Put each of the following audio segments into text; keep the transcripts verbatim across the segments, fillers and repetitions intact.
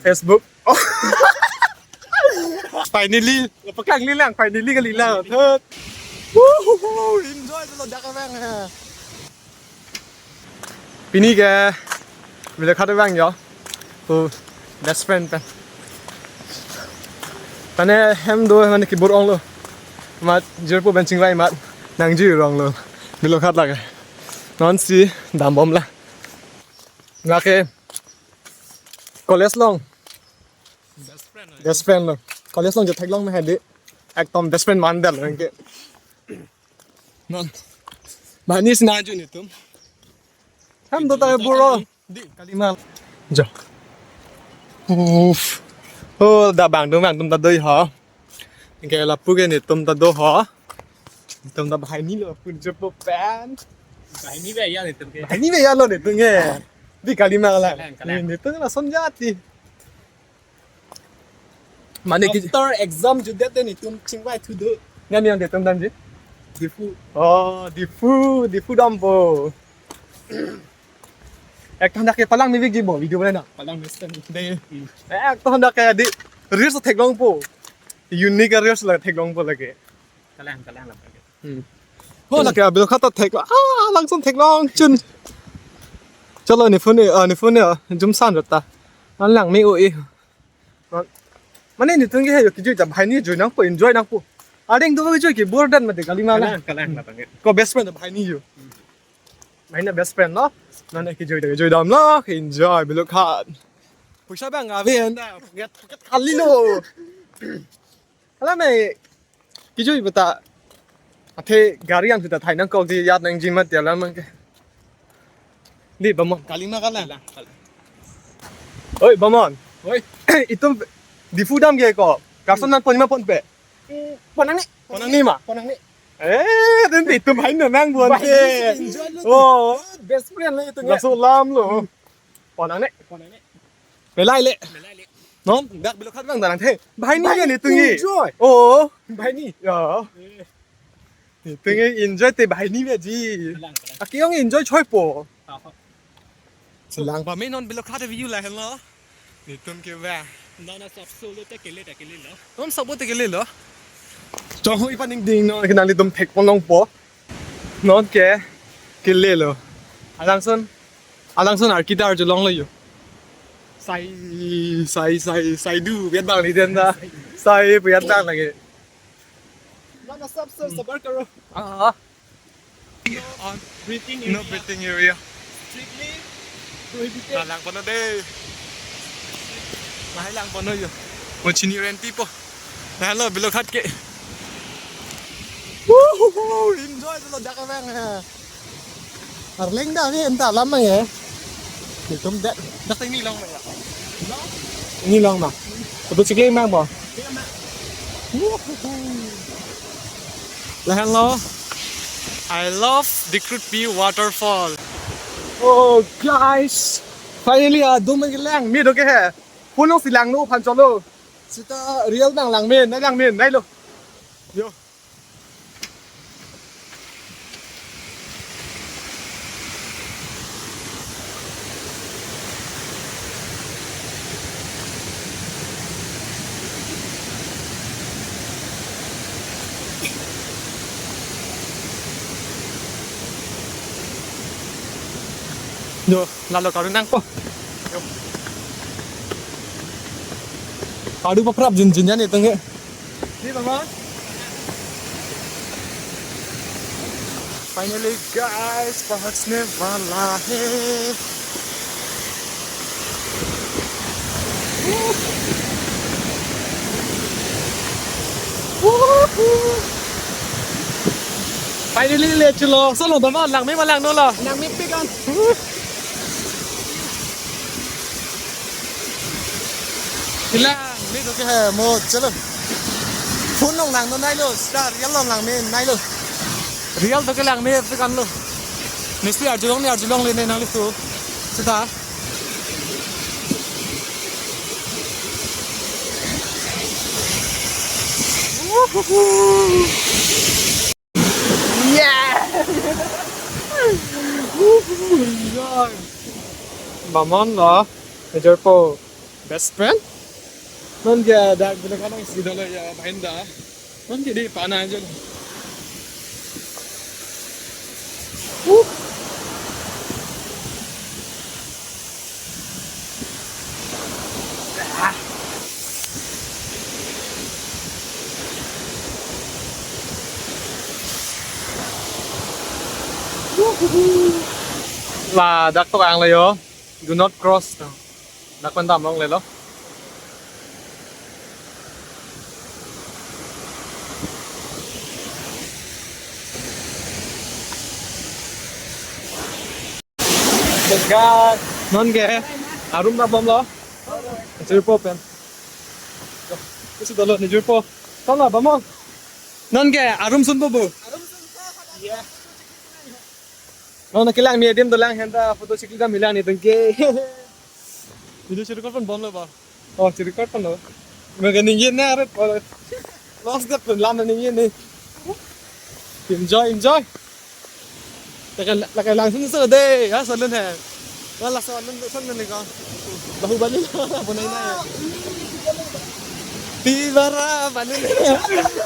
Facebook. Finally, paklanglelang, finally kalilang. Thot. Woohoo, enjoy lo dak abang ha. Pini ke Bilokhat abang jo. Pu best friend pen. Mane hem do mane kibur onglo. Mat jirpo pen chingvai mat nangji ronglo. Bilokhat lake. Non si dambom la. Lake college along. Best friend. Best friend lo. College along jo theklong me hadi. Ekdom best friend mandal anke. Non. Bahani si nangji netum. Ham do ta buro. Di kalima. Jo. Uff. Oh, da bang dum bang dum ta doi ho. Anke lapu ke netum ta do ho. Netum ta bahani lo pun jepo pen. Bahani be ya netum ke. Bahani be ya lo netum ke. Di kalima la. Kalang, kalang. Netum lason jati. Mane ki After exam judet netum chingvai thu do. Ngam yang netum damji. Diphu. Oh, Diphu, Diphu dampo. Ek thanda ke palang ni bigi bo video bana. Palang ni stand. Dei. Hmm. Ek thanda ke di reels theklongpo. Unique reels la theklongpo lake. Kalang, kalang la. Hmm. Ho lake Bilokhat ta thek. Ah, langsung theklong chun. Chalo ne phone, ah, ne phone, ah, jum san rata. An lang me o e. Mane netum ke he jo kijui ta bahani jui nangpo, enjoy nangpo. Ading tu kijui ke burden mate kalima la. Kalang, kalang la tangke. Ko best friend ta bahani jo. Bahani best friend lo. Mane kijui ta kijui damlo, enjoy Bilokhat. Poisa bang ave anda, pocket, pocket khali lo. Hala me kijui beta. Athe gari ang sita thai nangkok di yat nangji mat ya lam ke. Di Bamon, kalima kalang. Kalang, kalang. Oi, Bamon. Oi. Itum Diphu dam ke ko. Karson nangpon ma ponpe. Hmm, pon nangne. Pon nangne ma? Pon nangne. Eh, dan itum hai na nang buan. Bahai ke. Enjoy lo. Oh. Best friend lo itum ya. Laso lam lo. Pon nangne. Pon nangne. Melai le. Melai le. Non, dak Bilokhat bang darang the. Bahani ke netum ke. Enjoy. Oh. Bahani. Ya. Eh. Netum ke enjoy te bahani be ji. Kalang, kalang. Aki ong enjoy choi po. Aha. Selang pame non Bilokhat view lahenlo. Netum ke ba. Non na sab solo te kele ta kele lo. Non sab te kele lo. Chong hui pa ning ding non ke nanglitum thekpon longpo. Non ke kele lo. Alangson, alangson arkita arjulonglo jo. Sai, sai, sai, sai du, biat bang ni den da. Sai, biat bang lake. Mana sab sab sabar karo. Ah, ah. No, on breathing area. No breathing area. Strictly prohibited. Nang langpon non dei. Nang langpon non jo. Mo chini renti po. Nang lo Bilokhat ke. Woohoo! Enjoy lo dak abang ha. Arleng da ni enta lam mang ya. Netum dak. Dak ini long ma ya. Ini long ma. Betul sikit mang po. Lahenlo. I love Dikrutpi waterfall. Oh guys, finally adum ke langme do ke he. Phone si langno phan cholo. Sita real nang langme, nai langme, nai lo. Yo. Yo, lalo karu nangpo. Yo. Karu paprap jinjin ya netum ke. Di, Bamon. Finally, guys, पहुंचने वाला है. Finally, le chulo. Solo dama langme ma langno lo. Langme pikan. Ilang, me do ke he mo, chalo. Phone along langno nai lo, sita real along langme nai lo. Real do ke langme pikan lo. Nisi arjulong ni arjulongle ne nanglitum. Sita. Yeah! Bamon lo, major po. Best friend? Non ke dak bela kanang si dolo ya bahinda. Non ke di pana aja. Uh. La dak tok ang le yo. Do not cross. Dak pen dam longle lo. Gas. Non ke arum ta bomlo. Jirpo pen. Kusi dolo ne jirpo. Tona bomlo. Non ke arum sunpo bo. Arum sunpo. Iya. Non kelang ni adim dolang henta photo sikli dam hilang netum ke. Video si-record pon bomlo ba? Oh, si-record ponlo. Mega ningje na aret polo. Lost that pun lam ningje ni. Enjoy, enjoy. Lake, lake langsung so de, ya salon hai. Wala salon, salon ni ka. Bahubali bonai na. Tibara bali.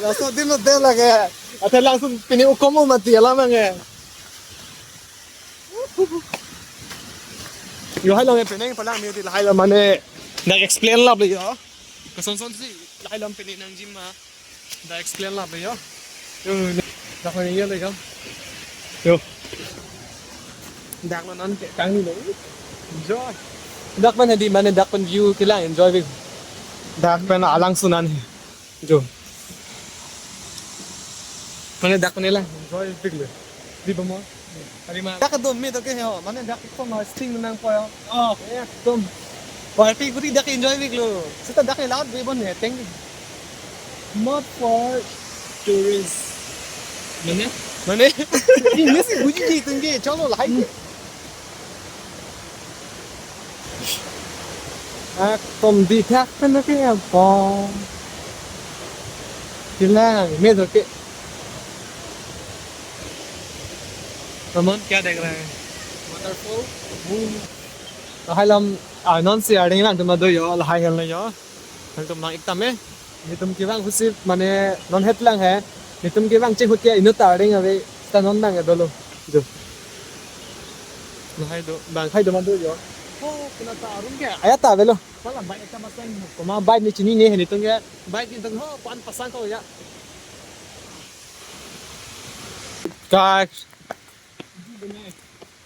Laso adim lo de lake. Ate langsung pini ukomu mati alam nge. Yo, hai lo me penang palang me di lahai lo mane. Dak explain lap le yo. Koson son si lahai lo pini nang jim ma. Dak explain lap le yo. Yo, dak mane yo le yo. Yo. Dak lo non ke kang ni lo. Enjoy. Dak pen di mane dak pen view kelang enjoy bi. Dak pen alang sunan he. Jo. Mane dak ne lang, enjoy big le. Di bomlo. Hari ma. Dak dum me to ke ho, mane dak ko ma sting nangpo yo. Oh. Ekdom. Party guri dak enjoy big lo. Seta dak ne laut be bon ne teng. Not for tourists. Mane? Mane? English buji ji tengke, chalo lahai. Ekdom dithak pen ke apa? Kelang, me to ke. Roman, kya dekh raha hai? Waterfall. Lahai lam, ah, non si areng lang tema do yo, lahai hel na yo. Nangtum nang-ik tame. Netum kevang husi mane non het lang he. Netum kevang chehut ke inut ta areng ave. Ta non nang dolo. Jo. Lahai do, bang hai do ma do yo. Oh, kena ta arum ke? Aya ta avelo. Pala bike ekta masang. Koma bike ni chinine he netum ke. Bike netum ho, pan pasang ko ya. Guys.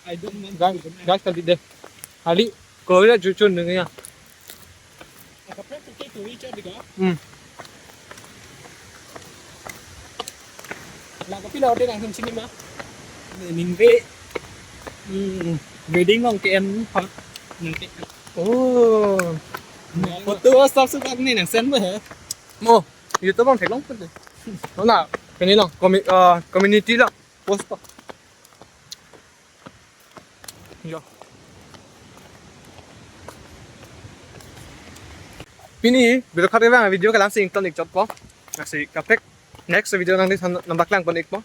I don't want guys, to deny. Guys, kali deh. Kali, ko ya jujur nung ya. Nakaprek ke tu Richard di ko? Hmm. La kopi la hotel langsung sini ma. Ningve. Hmm. Wedding long ke en pa. Ningve. Oh. Photo stop su kak ni nang send mo he. Mo, YouTube bang theklong pun deh. Nona, pini long, commu-, eh, community long. Post pa. Yo. Pini, video khare bang video kelang sing ton ik chot po. Nasi kaprek. Next video nangli san nambak lang pon ik po.